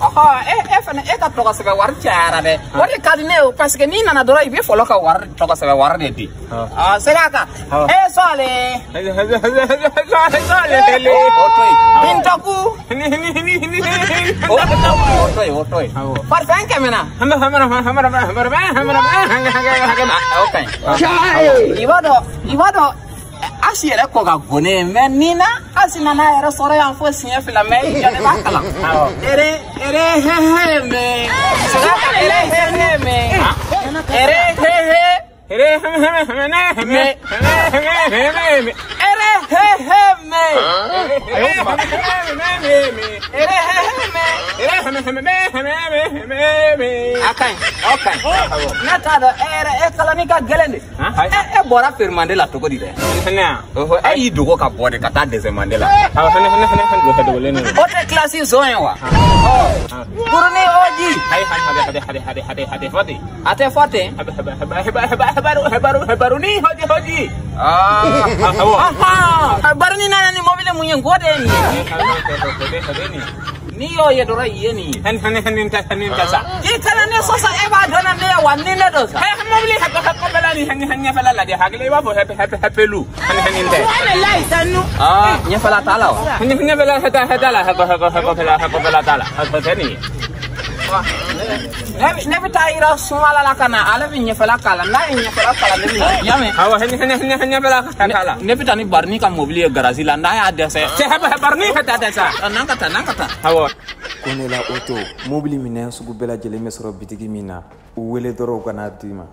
Ɔhɔ, e fana e ka tɔgɔ sɛbɛn wari cayara dɛ. O de ka di ne ye parce que n'i nana dɔrɔn i bɛ fɔlɔ ka wari tɔgɔ sɛbɛn wari de di. Segin a kan. E sɔɔle. O to yen. Bintaku. O to yen, o to yen. Parfum 100 na. O ka ɲi. I b'a dɔn Asi yɛrɛ kɔ ka go ne ye mais nin na Asi nana a yɛrɛ sɔrɔ yan fo siɲɛ 2 mais i jɔ ne b'a kalan. Ere ere he he me. Segin a kan ere he he me. Ere he he. Ere he he me. Ere he he me. Ere he he me. A ka ɲi, o ka ɲi. Ne t'a dɔn e yɛrɛ e kalanni ka gɛlɛn de. E bɔra feeremande la cogo di dɛ? E y'i dogo ka bɔ de ka taa dɛsɛmande la. O tɛ kilasi zon ye wa? Kuruni o ji. A tɛ fɔ ten. Baroni nana ni mobili mun ye n ko de ye nin ye. N'i y'o ye dɔrɔn i ye nin ye. K'i kana ne sɔsɔ e b'a dɔn na ne ye wa ni ne don sa. Ɲɛfɛla t'a la wa? Ne bɛ taa yira sumala la ka na ale bɛ ɲɛfɛla k'a la n'a ye ɲɛfɛla k'a la ne bɛ na y'a mɛn. Ne bɛ taa ni Baroni ka mobili ye garage la n'a y'a dɛsɛ. N'an ka taa n'an ka taa. Konela Auto, mobili minɛn sugu bɛɛ lajɛlen bɛ sɔrɔ bitigi min na, u wele dɔrɔn u ka n'a d'i ma.